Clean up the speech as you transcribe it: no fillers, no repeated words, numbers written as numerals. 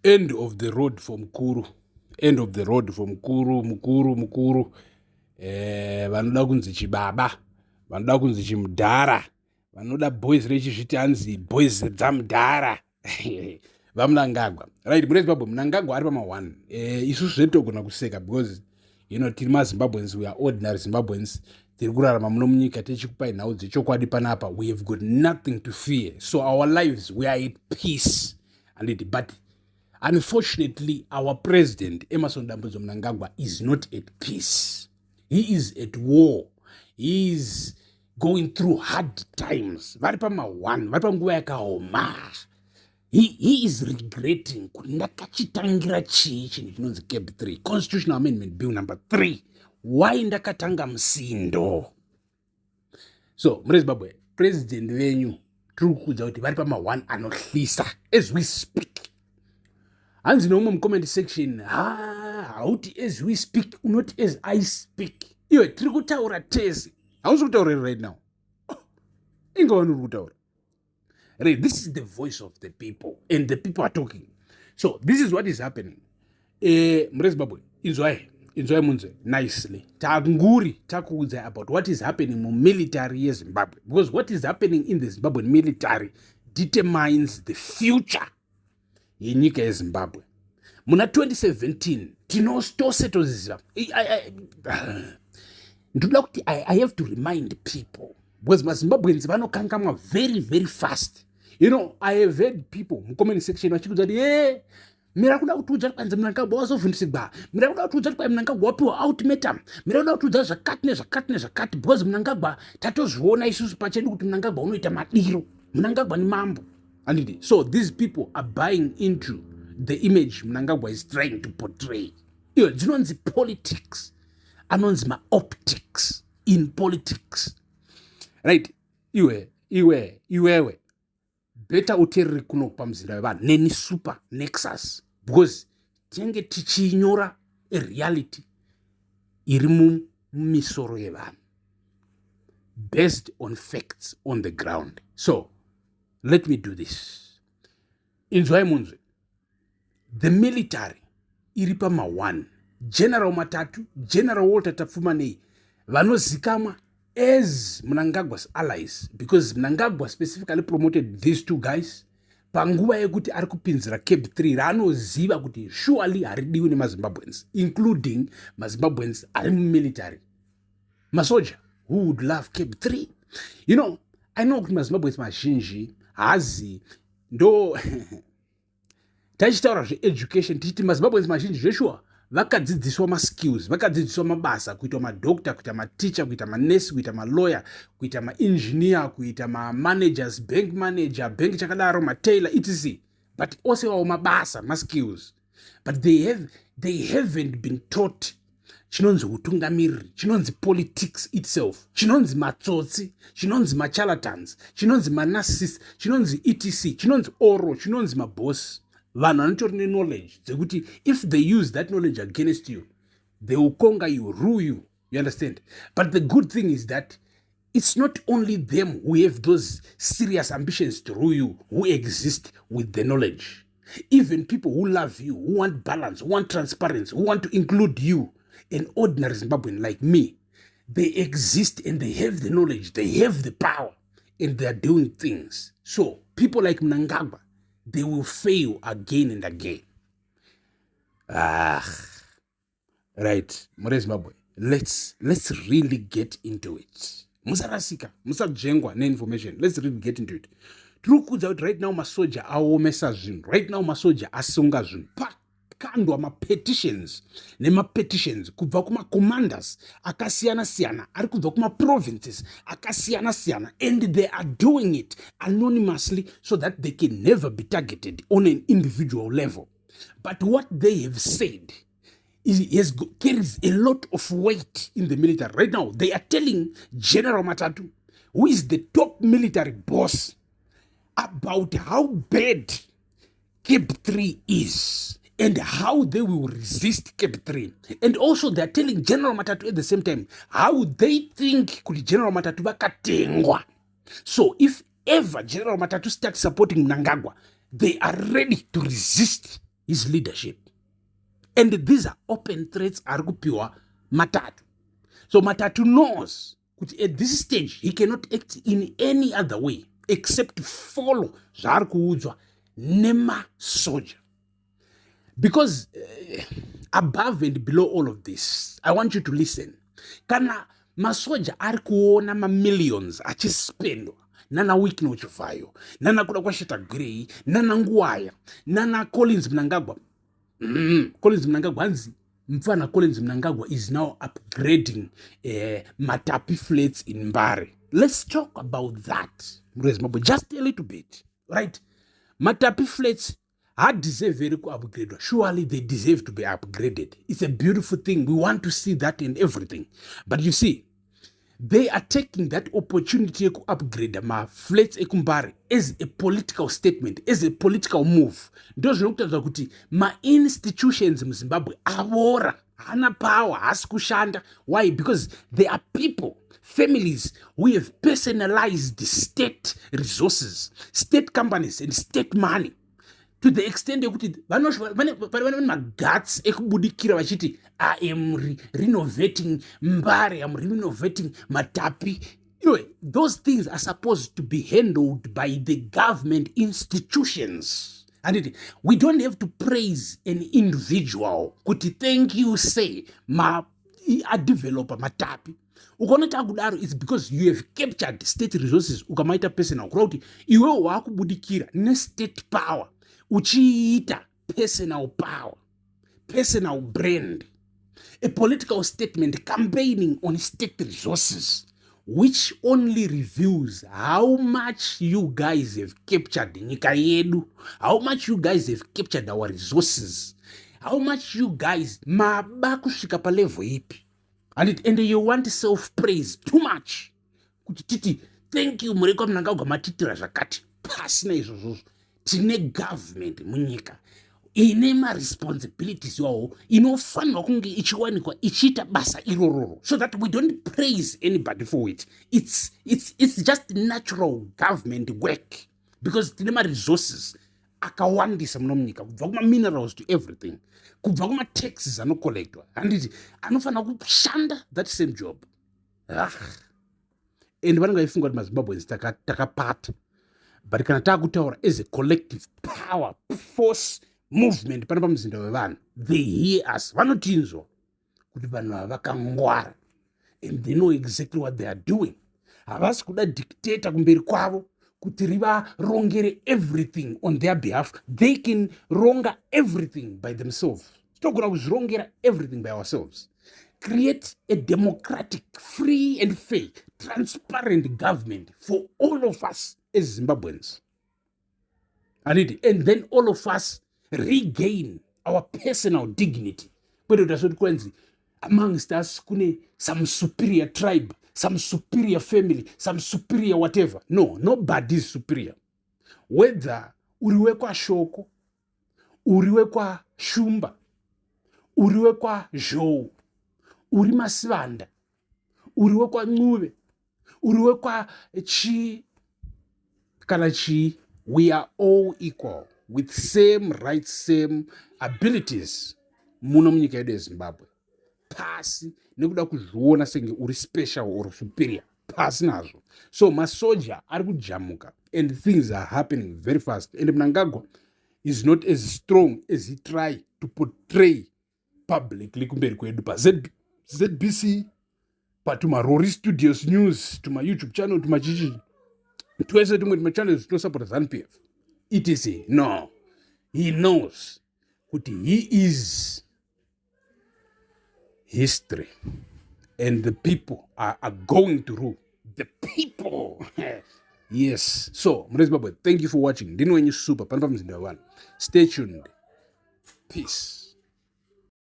End of the road for mukuru, end of the road for mukuru, mukuru, mukuru. Vanoda kunzi chibaba, vanoda kunzi chimudhara, vanoda boys rechizviti hanzi boys dzamudhara, VaMnangagwa. Right, mune Zimbabwe, Mnangagwa ari pama1. Isusu zvedu togona kuseka because tiri maZimbabweans, we are ordinary Zimbabweans, tiri kurarama muno munyika, tichikupai nhau dzechokwadi panapa. We have got nothing to fear, so our lives, we are at peace, anditi? But unfortunately, our president, Emmerson Dambudzo Mnangagwa, is not at peace. He is at war. He is going through hard times. Vari pama1, vari panguva yakaoma. He is regretting kuti ndakachitangira chii chinhu chinonzi CAB 3, Constitutional Amendment Bill number 3. Why ndakatanga musindo? So mune Zimbabwe, president venyu tiri kukudza kuti vari pama1 anohlisa as we speak. Hanzi neumwe mucomment section, ha, hauti "as we speak", unoti "as I speak". Iwe, tiri kutaura tese, hausi kutaura right now. Oh, inga vanhu uri kutaura. Right, this is the voice of the people and the people are talking. So this is what is happening. Mure Zimbabwe, inzwai, inzwai munzwe nicely. Tanguri takuudzai about what is happening mumilitary yeZimbabwe, because what is happening in the Zimbabwean military determines the future yenyika yeZimbabwe. Muna 2017 tinotose toziva. Ndoda kuti I have to remind people because maZimbabweans vanokangamwa very, very fast. I have heard people mucomment section vachikudza kuti, "E, mira kuda kutiudza kuti kwanzi Mnangagwa wazovhundisigwa, mira kuda kutiudza kuti kwai Mnangagwa wapiwa ultimatum, mira kuda kutiudza zvakati nezvakati nezvakati," because Mnangagwa tatozviona isusu pachedu kuti Mnangagwa unoita madiro, Mnangagwa ni mambo, anditi? So these people are buying into the image Mnangagwa is trying to portray. Iyo dzinonzi politics, anonzi maoptics in politics, right? Iwe, iwe, iwewe, better uteerere kuno pamuzinda wevanhu neni, Super Nexus, because tinenge tichinyora reality iri mumisoro yevanhu based on facts on the ground. So let me do this. Inzwai munzwe. The military iri pama1. General Matatu, General Walter Tapfumanei, vanozikamwa as Mnangagwa's allies because Mnangagwa specifically promoted these two guys panguva yekuti ari kupinzira CAB 3 raanoziva kuti surely haridiwi nemaZimbabweans, including maZimbabweans ari mumilitary, masoja who would love CAB 3. I know kuti maZimbabweans mazhinji haazi ndo tachitaura zveeducation, tichiti maZimbabweans mazhinji zveshuwa vakadzidziswa maskills, vakadzidziswa mabasa, kuita madoctor, kuita maticha, kuita manesi, kuita malawyer, kuita maengineer, kuita mamanagers, bank manager, bank chakadaro, matailor, etc. But ose wawo mabasa, maskills, but they haven't been taught chinonzi utungamiriri, chinonzi politics itself, chinonzi matsotsi, chinonzi macharlatans, chinonzi manarcissist, chinonzi etc, chinonzi oro, chinonzi maboss. Vanhu vanotori neknowledge dzekuti if they use that knowledge against you, they will conquer you, rule you. You understand? But the good thing is that it's not only them who have those serious ambitions to rule you who exist with the knowledge. Even people who love you, who want balance, who want transparency, who want to include you, an ordinary Zimbabwean like me, they exist and they have the knowledge, they have the power, and they are doing things. So people like Mnangagwa, they will fail again and again. Ah, right, mure Zimbabwe, let's really get into it. Musarasika, musadzvengwa neinformation. Let's really get into it. Tiri kukudza kuti right now masoja aomesa zvinhu, right now masoja asunga zvinhu. Pakandwa mapetitions nemapetitions kubva kumacommanders akasiyana-siyana, ari kubva kumaprovinces akasiyana-siyana, and they are doing it anonymously so that they can never be targeted on an individual level. But what they have said carries a lot of weight in the military. Right now, they are telling General Matatu, who is the top military boss, about how bad CAB 3 is and how they will resist CAB 3. And also they are telling General Matatu at the same time how they think kuti General Matatu vakatengwa. So if ever General Matatu starts supporting Mnangagwa, they are ready to resist. his leadership. And these are open threats ari kupiwa Matatu. So Matatu knows kuti at this stage he cannot act in any other way except follow zvaari kuudzwa nemasoja. Because above and below all of this, I want you to listen. Kana masoja ari kuona mamillions achispendwa nana Wicknell Chivayo, nana Kudakwashe Tagwirei, nana Nguwaya, nana Collins Mnangagwa. Collins Mnangagwa, hanzi mfana Collins Mnangagwa is now upgrading Matapi Flats in Mbare. Let's talk about that, mureZimbabwe, just a little bit, right? Matapi Flats hadeserve here kuupgradwa? Surely they deserve to be upgraded. It's a beautiful thing. We want to see that and everything. But you see, they are taking that opportunity yekuupgrade maflats ekuMbare as a political statement, as a political move. Ndo zvinokutaridza kuti mainstitutions muZimbabwe avora, haana power, haasi kushanda. Why? Because there are people, families who have personalized state resources, state companies and state money to the extent yekuti vane maguts ekubudikira vachiti, "I am renovating Mbare, am renovating Matapi." Those things are supposed to be handled by the government institutions. Anditi we don't have to praise an individual kuti, "Thank you, say ma adeveloper Matapi." Ukaona takudaro, it's because you have captured state resources, ukamaita personal, kureva kuti iwewo waakubudikira nestate power uchiita personal power, personal brand, a political statement, campaigning on state resources, which only reveals how much you guys have captured nyika yedu, how much you guys have captured our resources, how much you guys maba kusvika palevel ipi. And you want self praise too much kuti titi, "Thank you, Murekwa Mnangagwa, matitira zvakati." Pasina izvozvozvo, tine government munyika ine maresponsibilities iwawo, inofanirwa kunge ichiwanikwa ichiita basa irororo, so that we don't praise anybody for it. It's just natural government work because tine maresources akawandisa muno munyika, kubva kumaminerals to everything, kubva kumataxes anocollectwa, handiti? Anofanira kushanda that same job. Ah. And vanenge vaifunga kuti maZimbabweans takapata, but kana taakutaura as a collective power, force, movement pano pamuzinda wevanhu, they hear us. Vanotinzwa kuti vanhu ava vakangwara and they know exactly what they are doing. Havasi kuda dictator kumberi kwavo kuti rivarongere everything on their behalf. They can ronga everything by themselves. Togona kuzvirongera everything by ourselves, create a democratic, free and fair, transparent government for all of us as Zimbabweans, anditi? And then all of us regain our personal dignity, kwete kuti asoti kwenzi amongst us kune some superior tribe, some superior family, some superior whatever. No, nobody is superior. Whether uri wekwaShoko, uri wekwaShumba, uri wekwaZhou, uri Masivanda, uri wekwaNcuve, uri wekwachi kana chii, we are all equal with same rights, same abilities muno munyika yedu yeZimbabwe. Pasi nekuda kuzviona senge uri special or superior, pasi nazvo. So masoja ari kujamuka and things are happening very fast, and Mnangagwa is not as strong as he try to portray publicly kumberi kwedu paZBC, patumarori studios news, tumaYouTube channel, tumachichi twese tumwe tumachannels tinosapota ZANU PF, etc. No, he knows kuti he is history and the people are going to rule the people. Yes. So mune Zimbabwe, thank you for watching. Ndini wenyu Super pano pamuzinda wevanhu. Stay tuned. Peace.